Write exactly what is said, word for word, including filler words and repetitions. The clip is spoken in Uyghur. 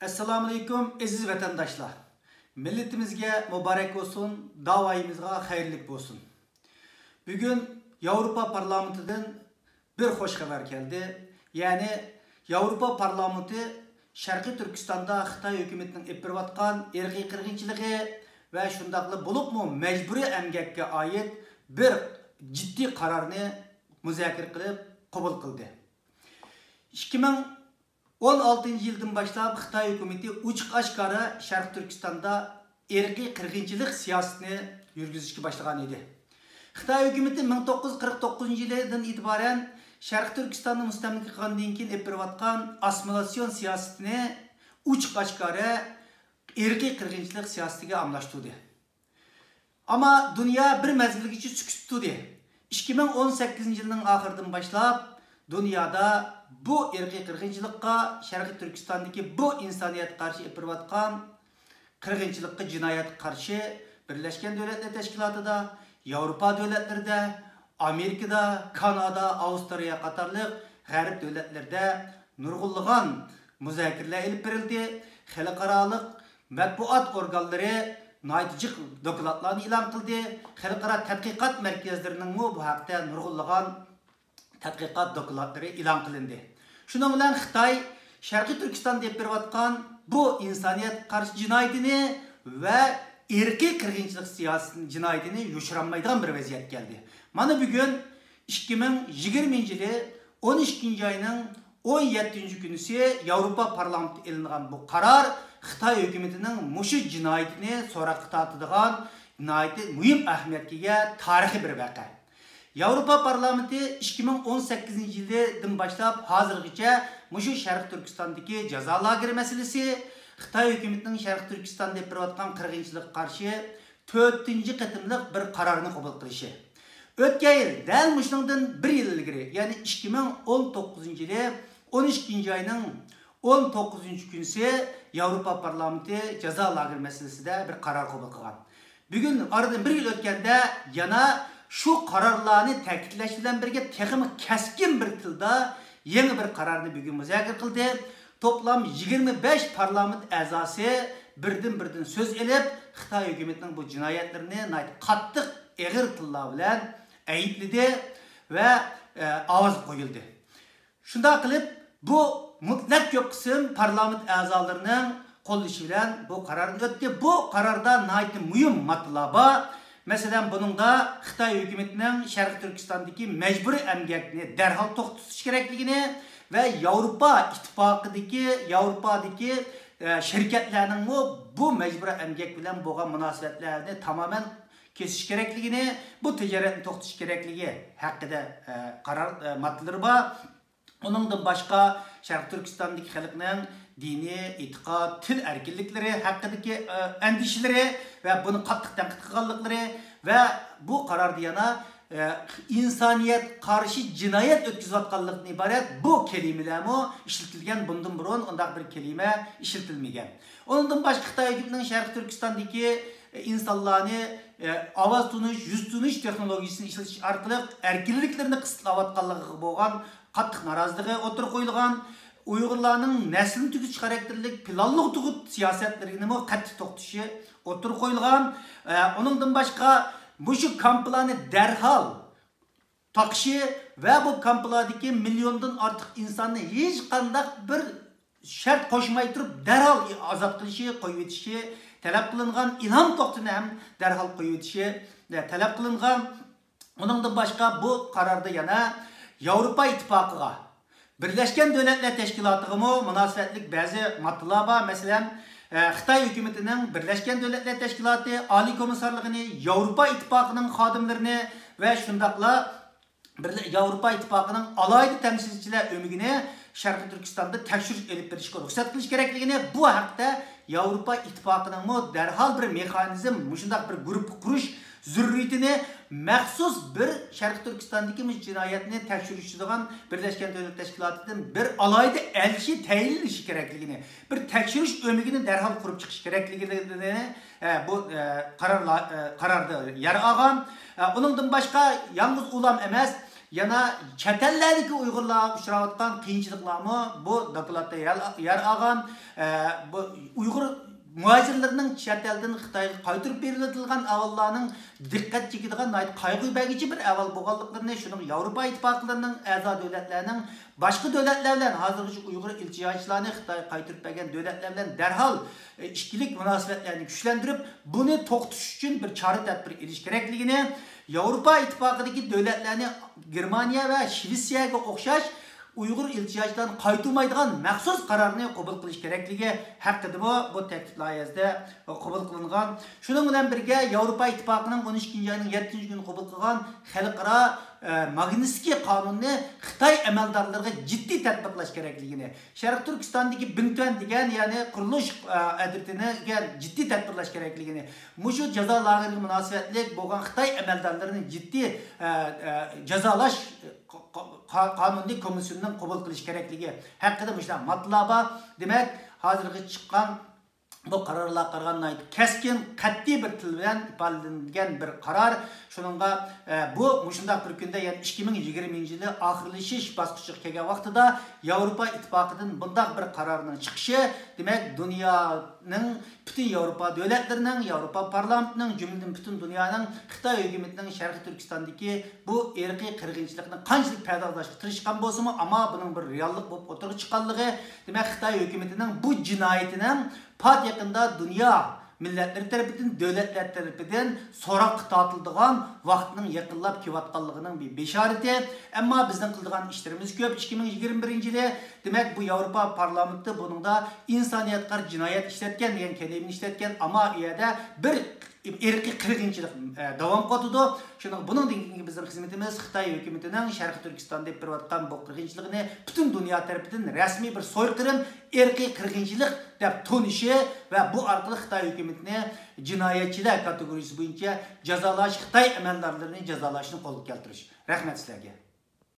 ئەسسالامۇئەلەيكۇم، ئەزىز ۋەتەنداشلار! مىللىتىمىزگە مۇبارەك بولسۇن، داۋايىمىزغا خەيرلىك بولسۇن! بۈگۈن ياۋروپا پارلامېنتىدىن بىر خوش خەۋەر كەلدى. يەنى ياۋروپا پارلامېنتى شەرقىي تۈركىستاندا خىتاي ھۆكۈمىتىنىڭ ئېلىپ بېرىۋاتقان ئىرقىي قىرغىنچىلىقى ۋە شۇنداقلا بولۇپمۇ مەجبۇرىي ئەمگەككە ئائىت بىر جىددىي قارارنى مۇزاكىرە قىلىپ قوبۇل قىلدى. ئىككى مىڭ ئون ئالتىنچى يىلدىن باشلاپ خىتاي ھۆكۈمىتى ئوچۇق ئاشكارا شەرقىي تۈركىستاندا ئىرقىي قىرغىنچىلىق سىياسىتىنى يۈرگۈزۈشكە باشلىغان ئىدى. خىتاي ھۆكۈمىتى مىڭ توققۇز يۈز قىرىق توققۇزىنچى يىلىدىن ئېتىبارەن شەرقىي تۈركىستاننى مۇستەملىكە قىلغاندىن كېيىن ئېلىپ بېرىۋاتقان ئاسسىمىلياتسىيون سىياسىتىنى ئوچۇق ئاشكارا ئىرقىي قىرغىنچىلىق سىياسىتىگە ئالماشتۇردى. ئەمما دۇنيا بىر مەزگىلگىچە سۈكۈتتە تۇردى. ئىككى مىڭ ئون سەككىزىنچى يىلنىڭ ئاخىرىدىن باشلاپ دۇنيادا بۇ ئىرقىي قىرغىنچىلىققا، شەرقىي تۈركىستاندىكى بۇ ئىنسانىيەتكە قارشى ئېلىپ بېرىۋاتقان قىرغىنچىلىققا، جىنايەتكە قارشى بىرلەشكەن دۆلەتلەر تەشكىلاتىدا، ياۋروپا دۆلەتلىرىدە، ئامېرىكىدا، كانادا، ئاۋسترالىيە قاتارلىق غەرب دۆلەتلىرىدە نۇرغۇنلىغان مۇزاكىرىلەر ئېلىپ بېرىلدى. خەلقئارالىق مەتبۇئات ئورگانلىرى ناھايىتى جىق دوكلاتلارنى ئېلان قىلدى. خەلقئارا تەتقىقات مەركەزلىرىنىڭمۇ بۇ ھەقتە نۇرغۇنلىغان تەتقىقات دوكلاتلىرى ئېلان قىلىندى. شۇنىڭ بىلەن خىتاي شەرقىي تۈركىستاندا ئېلىپ بېرىۋاتقان بۇ ئىنسانىيەتكە قارشى جىنايىتىنى ۋە ئىرقىي قىرغىنچىلىق سىياسىتىنى، جىنايىتىنى يوشۇرالمايدىغان بىر ۋەزىيەتكە كەلدى. مانا بۈگۈن ئىككى مىڭ يىگىرمىنچى يىلى ئون ئىككىنچى ئاينىڭ ئون يەتتىنچى كۈنىسى ياۋروپا پارلامېنتىدا ئېلىنغان بۇ قارار خىتاي ھۆكۈمىتىنىڭ مۇشۇ جىنايىتىنى سوراققا تارتىدىغان ناھايىتى مۇھىم ئەھمىيەتكە ئىگە تارىخىي بىر ۋەقە. ياۋروپا پارلامېنتى ئىككى مىڭ ئون سەككىزىنچى يىلىدىن باشلاپ ھازىرغىچە مۇشۇ شەرقىي تۈركىستاندىكى جازا لاگېرى مەسىلىسى، خىتاي ھۆكۈمىتىنىڭ شەرقىي تۈركىستاندا ئېلىپ بېرىۋاتقان قىرغىنچىلىققا قارشى تۆتىنچى قېتىملىق بىر قارارنى قوبۇل قىلىشى. ئۆتكەن يىل دەل مۇشۇنىڭدىن بىر يىل ئىلگىرى، يەنى ئىككى مىڭ ئون توققۇزىنچى يىلى ئون ئىككىنچى ئاينىڭ ئون توققۇزىنچى كۈنىسى ياۋروپا پارلامېنتى جازا لاگېرى مەسىلىسىدە بىر قارار قوبۇل قىلغان. بۈگۈن ئارىدىن بىر يىل ئۆتكەندە يەنە شۇ قارارلارنى تەكىتلەش بىلەن بىرگە تېخىمۇ كەسكىن بىر تىلدا يېڭى بىر قارارنى بۈگۈن مۇزاكىرە قىلدى. توپلام يىگىرمە بەش پارلامېنت ئەزاسى بىردىن بىردىن سۆز ئېلىپ، خىتاي ھۆكۈمىتىنىڭ بۇ جىنايەتلىرىنى ناھايىتى قاتتىق، ئېغىر تىللار بىلەن ئەيىبلىدى ۋە، ئە، ئاۋاز قويۇلدى. شۇنداق قىلىپ، بۇ مۇتلەق كۆپ قىسىم پارلامېنت ئەزالىرىنىڭ قوللىشى بىلەن بۇ قارار ئۆتتى. بۇ قاراردا ناھايىتى مۇھىم ماددىلار بار. مەسىلەن، بۇنىڭدا خىتاي ھۆكۈمىتىنىڭ شەرقىي تۈركىستاندىكى مەجبۇرىي ئەمگەكنى دەرھال توختىتىش كېرەكلىكىنى ۋە ياۋروپا ئىتتىپاقىدىكى، ياۋروپادىكى، ئە، شىركەتلەرنىڭمۇ بۇ مەجبۇرىي ئەمگەك بىلەن بولغان مۇناسىۋەتلەرنى تامامەن كېسىش كېرەكلىكىنى، بۇ تىجارەتنى توختىتىش كېرەكلىكى ھەققىدە، ئە، قارار، ئە، ماددىلىرى بار. ئۇنىڭدىن باشقا، شەرقىي تۈركىستاندىكى خەلقنىڭ دىنىي، ئېتىقاد، تىل ئەركىنلىكلىرى ھەققىدىكى، ئە، ئەندىشىلىرى ۋە بۇنى قاتتىق تەنقىد قىلغانلىقلىرى ۋە بۇ قاراردا يەنە، ئە، ئىنسانىيەت قارشى جىنايەت ئۆتكۈزۈۋاتقانلىقتىن ئىبارەت بۇ كەلىمىلەرمۇ ئىشلىتىلگەن. بۇندىن بۇرۇن ئۇنداق بىر كەلىمە ئىشلىتىلمىگەن. ئۇنىڭدىن باشقا، خىتاي ھۆكۈمىتىنىڭ شەرقىي تۈركىستاندىكى ئىنسانلارنى، ئە، ئاۋاز تونۇش، يۈز تونۇش تېخنولوگىيىسىنى ئىشلىتىش ئارقىلىق ئەركىنلىكلىرىنى قىسىتلاۋاتقانلىقىغا بولغان قاتتىق نارازىلىقى ئوتتۇرىغا قويۇلغان. ئۇيغۇرلارنىڭ نەسلىنى تۈگىتىش خاراكتېرلىك پىلانلىق تۇغۇت سىياسەتلىرىنىمۇ قەتئىي توختىتىشى ئوتتۇرىغا قويۇلغان. ئە، ئۇنىڭدىن باشقا، مۇشۇ كامپلارنى دەرھال تاقىشى ۋە بۇ كامپلاردىكى مىليوندىن ئارتۇق ئىنساننى ھېچقانداق بىر شەرت قوشماي تۇرۇپ دەرھال ئازاد قىلىشى، قويۇۋېتىشى تەلەپ قىلىنغان. ئىلھام توختىنى ھەم دەرھال قويۇۋېتىشى تەلەپ قىلىنغان. ئۇنىڭدىن باشقا، بۇ قاراردا يەنە ياۋروپا ئىتتىپاقىغا، بىرلەشكەن دۆلەتلەر تەشكىلاتىغىمۇ مۇناسىۋەتلىك بەزى ماددىلار بار. مەسىلەن، ئە، خىتاي ھۆكۈمىتىنىڭ بىرلەشكەن دۆلەتلەر تەشكىلاتى ئالىي كومىسسارلىقىنى ياۋروپا ئىتتىپاقىنىڭ خادىملىرىنى ۋە شۇنداقلا بىرلە-، ياۋروپا ئىتتىپاقىنىڭ ئالاھىدە تەمسىلچىلەر ئۆمىكىنى شەرقىي تۈركىستاندا تەكشۈرۈش ئېلىپ بېرىشقا رۇخسەت قىلىش كېرەكلىكىنى، بۇ ھەقتە ياۋروپا ئىتتىپاقىنىڭمۇ دەرھال بىر مېخانىزم، مۇشۇنداق بىر گۇرۇپپا قۇرۇش زۆرۈرىيىتىنى، مەخسۇس بىر شەرقىي تۈركىستاندىكى مۇشۇ جىنايەتنى تەكشۈرۈشىدىغان بىرلەشكەن دۆلەت تەشكىلاتىدىن بىر ئالاھىدە ئەلچى تەيىنلىنىشى كېرەكلىكىنى، بىر تەكشۈرۈش ئۆمىكىنى دەرھال قۇرۇپ چىقىش كېرەكلىكىنى، ئە، بۇ، ئە، قارارلا-، ئە، قاراردا يەر ئالغان. ئە، ئۇنىڭدىن باشقا، يالغۇز ئۇلام ئەمەس، يەنە چەت ئەللەردىكى ئۇيغۇرلارغا ئۇچراۋاتقان قىيىنچىلىقلارمۇ بۇ دوكلاتتا يەر، يەر ئالغان. ئە، بۇ ئۇيغۇر مۇھاجىرلىرىنىڭ چەت ئەلدىن خىتايغا قايتۇرۇپ بېرىلىدىغان ئەھۋاللارنىڭ دىققەت چېكىدىغان ناھايىتى قايغۇ بەرگۈچى بىر ئەھۋال بولغانلىقلىرىنى، شۇنىڭ ياۋروپا ئىتتىپاقلىرىنىڭ ئەزا دۆلەتلەرنىڭ باشقا دۆلەتلەر بىلەن ھازىرغىچە ئۇيغۇر ئىلتىجاچىلارنى خىتايغا قايتۇرۇپ بەرگەن دۆلەتلەر بىلەن دەرھال، ئە، ئىككىلىك مۇناسىۋەتلەرنى كۈچلەندۈرۈپ، بۇنى توختىتىش ئۈچۈن بىر چارە تەدبىر ئېلىش كېرەكلىكىنى، ياۋروپا ئىتتىپاقىدىكى دۆلەتلەرنى گېرمانىيە ۋە شىۋېتسىيەگە ئوخشاش ئۇيغۇر ئىلتىجاچىلارنى قايتۇرمايدىغان مەخسۇس قارارنى قوبۇل قىلىش كېرەكلىكى ھەققىدىمۇ بۇ تەكلىپ لايىھەسىدە قوبۇل قىلىنغان. شۇنىڭ بىلەن بىرگە، ياۋروپا ئىتتىپاقىنىڭ ئون ئىككىنچى ئاينىڭ يەتتىنچى كۈنى قوبۇل قىلغان خەلقئارا، ئە، ماگنىتسكىي قانۇنىنى خىتاي ئەمەلدارلىرىغا جىددىي تەتبىقلاش كېرەكلىكىنى، شەرقىي تۈركىستاندىكى بىنتۈەن دېگەن، يەنى قۇرۇلۇش، ئە، ئەترىتىنىگە جىددىي تەتبىقلاش كېرەكلىكىنى، مۇشۇ جازا لاگېرىغا مۇناسىۋەتلىك بولغان خىتاي ئەمەلدارلىرىنى جىددىي، ئە، ئە، جازالاش، قا-، قا-، قا-، قانۇنىي كومىسسىيونىنىڭ قوبۇل قىلىش كېرەكلىكى ھەققىدە مۇشۇنداق ماددىلار بار. دېمەك، ھازىرغىچە چىققان بۇ قارارلارغا قارىغاندا ناھايىتى كەسكىن، قەتئىي بىر تىل بىلەن ئىپادىلەنگەن بىر قارار. شۇنىڭغا، ئە، بۇ مۇشۇنداق بىر كۈندە، يەنى ئىككى مىڭ يىگىرمىنچى يىلى ئاخىرلىشىش باسقۇچىغا كەلگەن ۋاقتىدا ياۋروپا ئىتتىپاقىدىن بۇنداق بىر قارارنىڭ چىقىشى، دېمەك، دۇنيانىڭ، پۈتۈن ياۋروپا دۆلەتلىرىنىڭ، ياۋروپا پارلامېنتىنىڭ، جۈملىدىن پۈتۈن دۇنيانىڭ خىتاي ھۆكۈمىتىنىڭ شەرقىي تۈركىستاندىكى بۇ ئىرقىي قىرغىنچىلىقنى قانچىلىك پەردازلاشقا تىرىشقان بولسىمۇ، ئەمما بۇنىڭ بىر رېئاللىق بولۇپ ئوتتۇرىغا چىققانلىقى، دېمەك، خىتاي ھۆكۈمىتىنىڭ بۇ جىنايىتىنىڭ پات يېقىندا دۇنيا مىللەتلىرى تەرىپىدىن، دۆلەتلەر تەرىپىدىن سوراققا تارتىلىدىغان ۋاقىتنىڭ يېقىنلاپ كېلىۋاتقانلىقىنىڭ بىر بېشارىتى. ئەمما بىزنىڭ قىلىدىغان ئىشلىرىمىز كۆپ. ئىككى مىڭ يىگىرمە بىرىنچى يىلى، دېمەك، بۇ ياۋروپا پارلامېنتى بۇنىڭدا ئىنسانىيەتكە قارشى جىنايەت ئىشلەتكەن دېگەن كەلىمىنى ئىشلەتكەن، ئەمما ئۇ يەردە بىر ئىرقىي قىرغىنچىلىق، ئە، داۋام قىلىۋاتىدۇ. شۇنىڭ، بۇنىڭدىن كېيىنكى بىزنىڭ خىزمىتىمىز خىتاي ھۆكۈمىتىنىڭ شەرقىي تۈركىستاندا ئېلىپ بېرىۋاتقان بۇ قىرغىنچىلىقىنى پۈتۈن دۇنيا تەرىپىدىن رەسمىي بىر سويقىرىم، ئىرقىي قىرغىنچىلىق دەپ تونۇشى ۋە بۇ ئارقىلىق خىتاي ھۆكۈمىتىنى جىنايەتچىلەر كاتېگورىيىسى بويىچە جازالاش، خىتاي ئەمەلدارلىرىنى جازالاشنى قولغا كەلتۈرۈش. رەھمەت سىلەرگە.